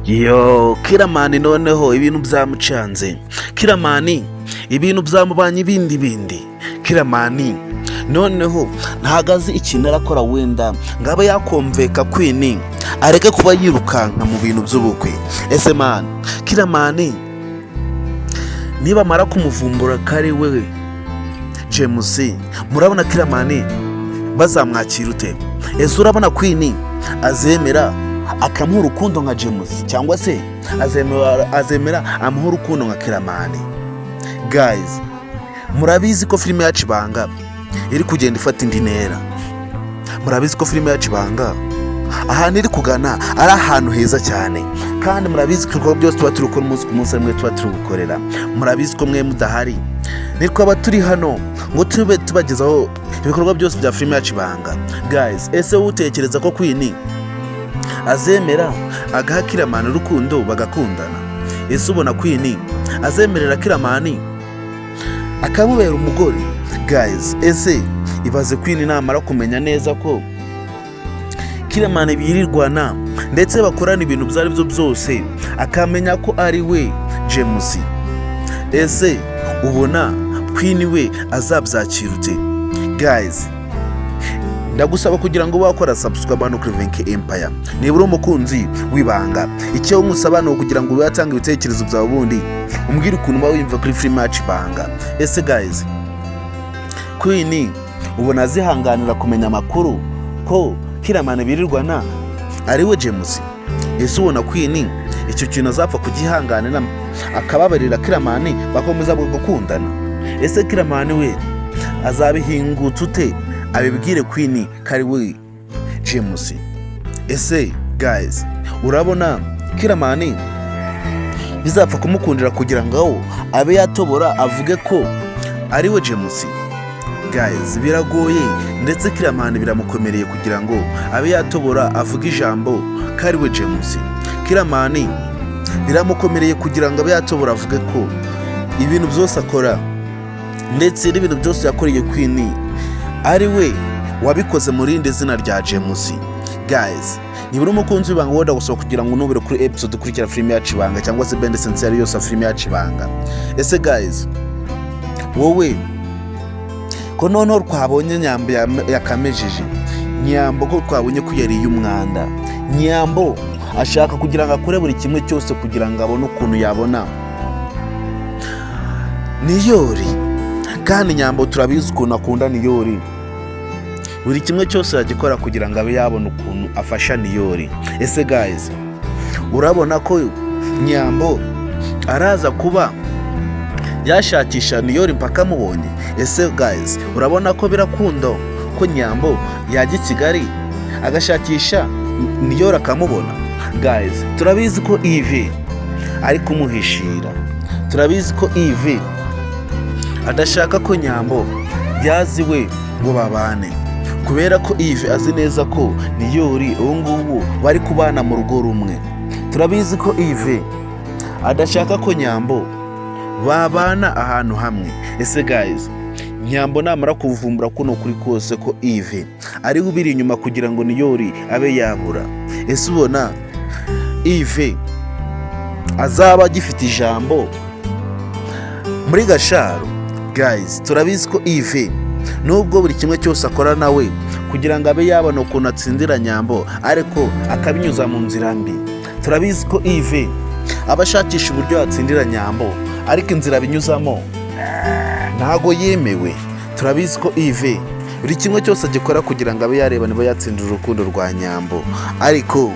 Yo, Kiramani noneho ibintu byamucanze. Kiramani ibintu byamubanye ibindi bindi. Kiramani noneho ntago azi ikintu arakora, wenda ngo abe yakomveka Queen areke kuba yirukanka mu bintu by'ubukwe. Ese man, Kiramani nibamara kumuvumbura ko ari we James, murabona Kiramani bazamwakira ute? Ese urabona Queen azemera akamuha urukundo nka James, cyangwa se azemera amuha urukundo nka Kiramani? Guys, murabizi ko filime yacu Ibanga iri kugenda ifata indi ntera. Murabizi ko filime yacu Ibanga ahantu iri kugana ari ahantu heza cyane, kandi murabizi ko ibikorwa byose tuba turi gukora umunsi ku munsi rimwe tuba turi gukorera. Murabizi ko mwe mudahari ntitwaba turi hano ngo tube tubagezaho ibikorwa byose bya filime yacu Ibanga. Guys, ese wowe utekereza ko Queen azemera agaha Kiramani urukundo bagakundana? Ese ubona Queen azemerera Kiramani akamubera umugore? Guys, ese ibaze Queen namara kumenya neza ko Kiramani birirwana ndetse bakorana ibintu ibyo ari byo byose, akamenya ko ari we James, ese ubona Queen we azabyakira ute? Guys, ndagusaba kugira ngo ube wakora subscribe hano kuri Venke Empire niba uri umukunzi w'Ibanga. Icyo nkusaba ni ukugira ngo ube watanga ibitekerezo byawe, ubundi umbwire ukuntu uba wiyumva kuri filime yacu Ibanga. Ese guys, Queen ubona azihanganira kumenya amakuru ko Kiramani birirwana ari we James? Ese ubona Queen icyo kintu azapfa kugihanganira, akababarira Kiramani, bakomeza gukundana? Ese Kiramani we azabihingutsa ute, abibwire Queen ko ari we James? Ese guys, urabona Kiramani bizapfa kumukundira kugira ngo abe yatobora avuge ko ari we James? Guys, biragoye, ndetse Kiramani biramukomereye kugira ngo abe yatobora avuge ijambo ko ari we James. Kiramani biramukomereye kugira ngo abe yatobora avuge ko ibintu byose akora ndetse n'ibintu byose yakoreye Queen ari we wabikoze mu rindi zina rya James. Guys, niba uri umukunzi w'Ibanga, wenda gusaba kugira ngo unubire kuri episode ikurikira filime yacu Ibanga, cyangwa se bende sensiyari yose ya filime yacu Ibanga. Ese guys, wowe ko noneho twabonye Nyambo yakamejeje, Nyambo ko twabonye ko yariye umwanda, Nyambo ashaka kugira ngo akore buri kimwe cyose kugira ngo abone ukuntu yabona Niyori, kandi Nyambo turabizi ukuntu akunda Niyori, buri kimwe cyose yagikora kugira ngo abe yabona ukuntu afasha Niyori. Ese guys, urabona ko Nyambo araza kuba yashakisha Niyori mpaka amubonye? Ese guys, urabona ko birakunda ko Nyambo yajya i Kigali agashakisha Niyori akamubona? Guys, turabizi ko Ive ari kumuhishira. Turabizi ko Ive adashaka ko Nyambo yazi we ngo babane, kubera ko Ive azi neza ko Niyori ubu ngubu bari kubana mu rugo rumwe. Turabizi ko Ive adashaka ko Nyambo babana ahantu hamwe. Ese guys, Nyambo namara kuvumbura kuno kuri kose ko Ive ariwe ubiri inyuma kugira ngo Niyori abe yabura, ese ubona Ive azaba agifite ijambo muri Gasharo? Guys, turabizi ko Ive nubwo buri kimwe cyose akora nawe kugira ngo abe yabona ukuntu atsindira Nyambo, ariko akabinyuza mu nzira mbi. Turabizi ko Ive aba ashakisha uburyo yatsindira Nyambo, ariko inzira abinyuzamo ntago yemewe. Turabizi ko Ive buri kimwe cyose agikora kugira ngo abe yareba niba yatsindira urukundo rwa Nyambo, ariko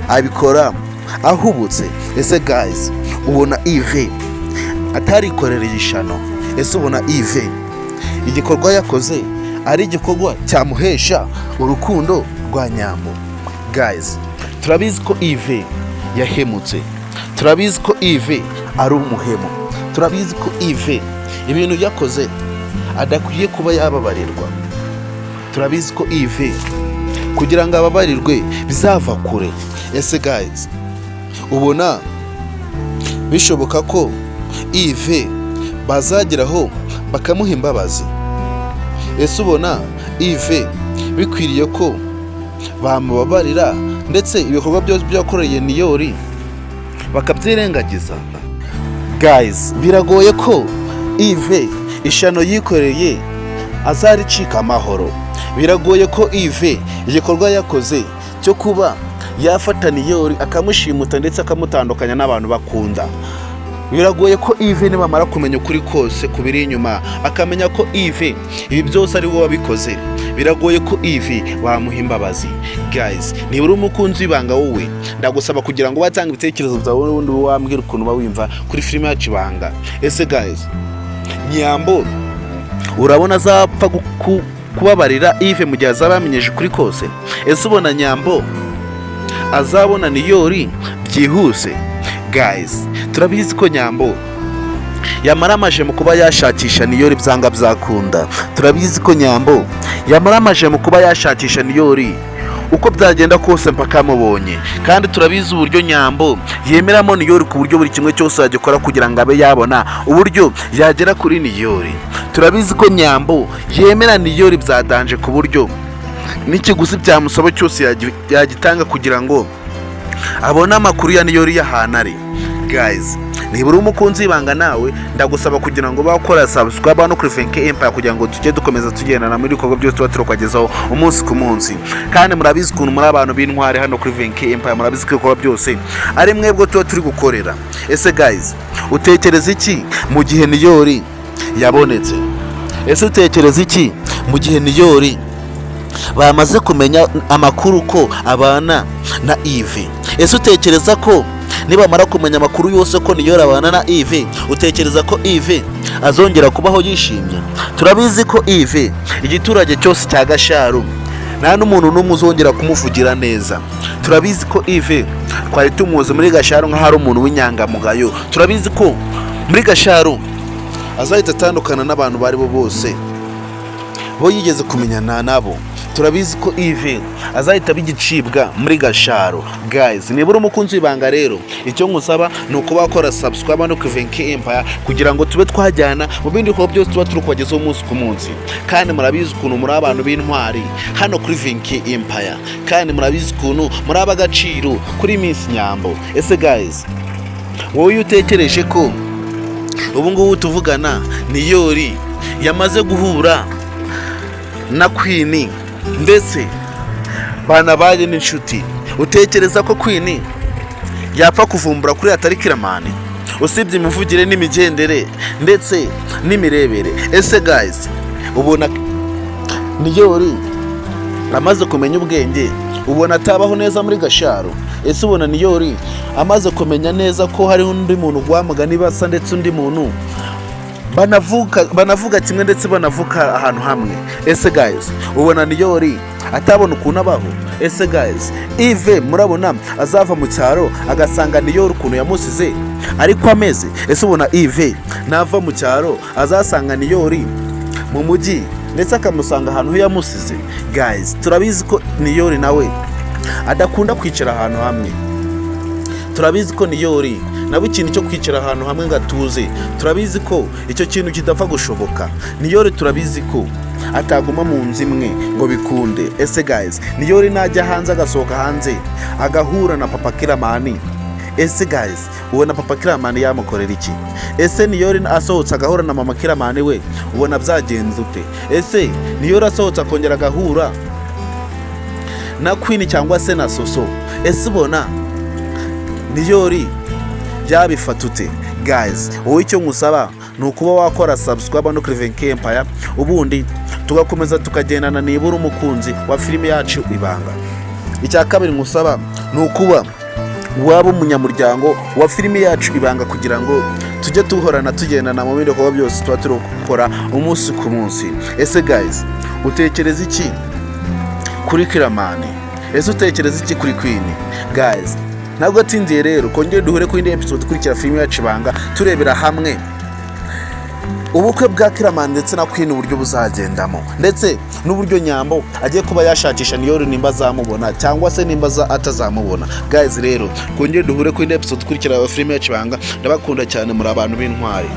abikora ahubutse. Ese guys, ubona Ive atarikorereye ishano? Ese ubona Ive igikorwa yakoze ari igikorwa cyamuhesha urukundo rwa Nyambo? Guys, turabizi ko Ive yahemutse. Turabizi ko Ive ari umuhemu. Turabizi ko Ive ibintu yakoze adakwiye kuba yababarirwa. Turabizi ko Ive kugira ngo ababarirwe bizava kure. Ese guys, ubona bishoboka ko Ive bazageraho bakamuha imbabazi? Ese ubona Ive bikwiriye ko bamubabarira ndetse ibikorwa byose byakoreye Niyori? Bakabyirengagiza. Guys, biragoye ko Yves ishano yikoreye azaricika amahoro. Biragoye ko Yves igikorwa yakoze cyo kuba yafata Niyori akamushimuta ndetse akamutandukanya n'abantu bakunda, biragoye ko Yves nibamara kumenya ukuri kose kubiri inyuma, akamenya ko Yves ibi byose ari we wabikoze, biragoye ko Yves bamuha imbabazi. Guys, niba uri umukunzi w'Ibanga wowe, ndagusaba kugira ngo watange ibitekerezo byawe, ubundi ube wambwira ukuntu uba wimva kuri filime yacu Ibanga. Ese guys, Nyambo urabona azapfa kubabarira Yves mu gihe azaba yamenyeje ukuri kose? Ese ubona Nyambo azabona Niyori byihuse? Guys, turabizi ko Nyambo yamaramaje mu kuba yashakisha Niyori byanga byakunda. Turabizi ko Nyambo yamaramaje mu kuba yashakisha Niyori uko byagenda kose mpaka amubonye, kandi turabizi uburyo Nyambo yemeramo Niyori, ku buryo buri kimwe cyose yagikora kugira ngo abe yabona uburyo yagera kuri Niyori. Turabizi ko Nyambo yemera Niyori byadanje, ku buryo n'ikiguzi byamusaba cyose yagitanga kugira ngo abone amakuru ya Niyori y'ahantu ari. Guys, niba uri umukunzi w'Ibanga nawe, ndagusaba kugira ngo bakora subscribe hano kuri Venke Empire, kugira ngo tujye dukomeza tugendana muri ibikorwa byose tuba turi umunsi ku munsi. Kandi murabizi ukuntu muri abantu b'intwari hano kuri Venke Empire, murabizi ko ibikorwa byose ari mwebwe tuba turi gukorera. Ese guys, utekereza iki mu gihe Niyori yabonetse? Ese utekereza iki mu gihe Niyori bamaze kumenya amakuru ko abana na Yves? Ese utekereza ko nibamara kumenya amakuru yose ko Niyori abana na Yves, utekereza ko Yves azongera kubaho yishimye? Turabizi ko Yves igiturage cyose cya Gasharu nta n'umuntu n'umwe uzongera kumuvugira neza. Turabizi ko Yves twari tumuzi muri Gasharu nk'aho ari umuntu w'inyangamugayo. Turabizi ko muri Gasharu azahita atandukana n'abantu bari bo bose bo yigeze kumenyana nabo. Turabizi ko Yves azahita bigicibwa muri Gasharo. Guys, niba uri umukunzi w'Ibanga rero, icyo nkusaba ni ukuba wakora subscribe no ku Venke Empire, kugira ngo tube twajyana mu bindi bikorwa byose tuba turi kubagezaho umunsi ku munsi. Kandi murabizi ukuntu muri abantu b'intwari hano kuri Venke Empire, kandi murabizi ukuntu muri ab'agaciro kuri Miss Nyambo. Ese guys, wowe iyo utekereje ko ubu ngubu tuvugana Niyori yamaze guhura na Queen ndetse banabaye n'inshuti, utekereza ko Queen yapfa kuvumbura kuri atari Kiramani, usibye imivugire n'imigendere ndetse n'imirebere? Ese guys, ubona Niyori amaze kumenya ubwenge, ubona atabaho neza muri Gasharo? Ese ubona Niyori amaze kumenya neza ko hariho undi muntu guhamagara basa, ndetse undi muntu banavuga kimwe, ndetse banavuka ahantu hamwe? Ese guys, ubona Niyori atabona ukuntu abaho? Ese guys, Yves murabona azava mu cyaro agasanga Niyori ukuntu yamusize ariko ameze? Ese ubona Yves nava mu cyaro azasanga Niyori mu mujyi, ndetse akamusanga ahantu ho yamusize? Guys, turabizi ko Niyori nawe adakunda kwicara ahantu hamwe. Turabizi ko Niyori nawe ikintu cyo kwicara ahantu hamwe ngo atuze, turabizi ko icyo kintu kidapfa gushoboka. Niyori turabizi ko ataguma mu nzu imwe ngo bikunde. Ese guys, Niyori najya hanze, agasohoka hanze, agahura na papa Kiramani, ese guys, ubona papa Kiramani yamukorera iki? Ese Niyori asohotse agahura na mama Kiramani we, ubona byagenze ute? Ese Niyori asohotse akongera agahura na Queen cyangwa se na Soso, ese ubona Niyori byabifata ute? Guys, wowe icyo nkusaba ni ukuba wakora subscribe no kuri Venke Empire, ubundi tugakomeza tukagendana nibura umukunzi wa filime yacu Ibanga. Icya kabiri nkusaba ni ukuba waba umunyamuryango wa filime yacu Ibanga, kugira ngo tujye duhorana tugendana mu bindi bikorwa byose tuba turi gukora umunsi ku munsi. Ese guys, utekereza iki kuri Kiramani? Ese utekereza iki kuri Queen? Guys, ntabwo atsindiye rero, kongere duhure ku yindi episode ikurikira filime yacu Ibanga, turebera hamwe ubukwe bwa Kiramani ndetse na Queen uburyo buzagendamo, ndetse n'uburyo Nyambo agiye kuba yashakisha Niyori, nimba azamubona cyangwa se nimba atazamubona. Guys rero, kongere duhure ku yindi episode ikurikira filime yacu Ibanga. Ndabakunda cyane, muri abantu b'intwari.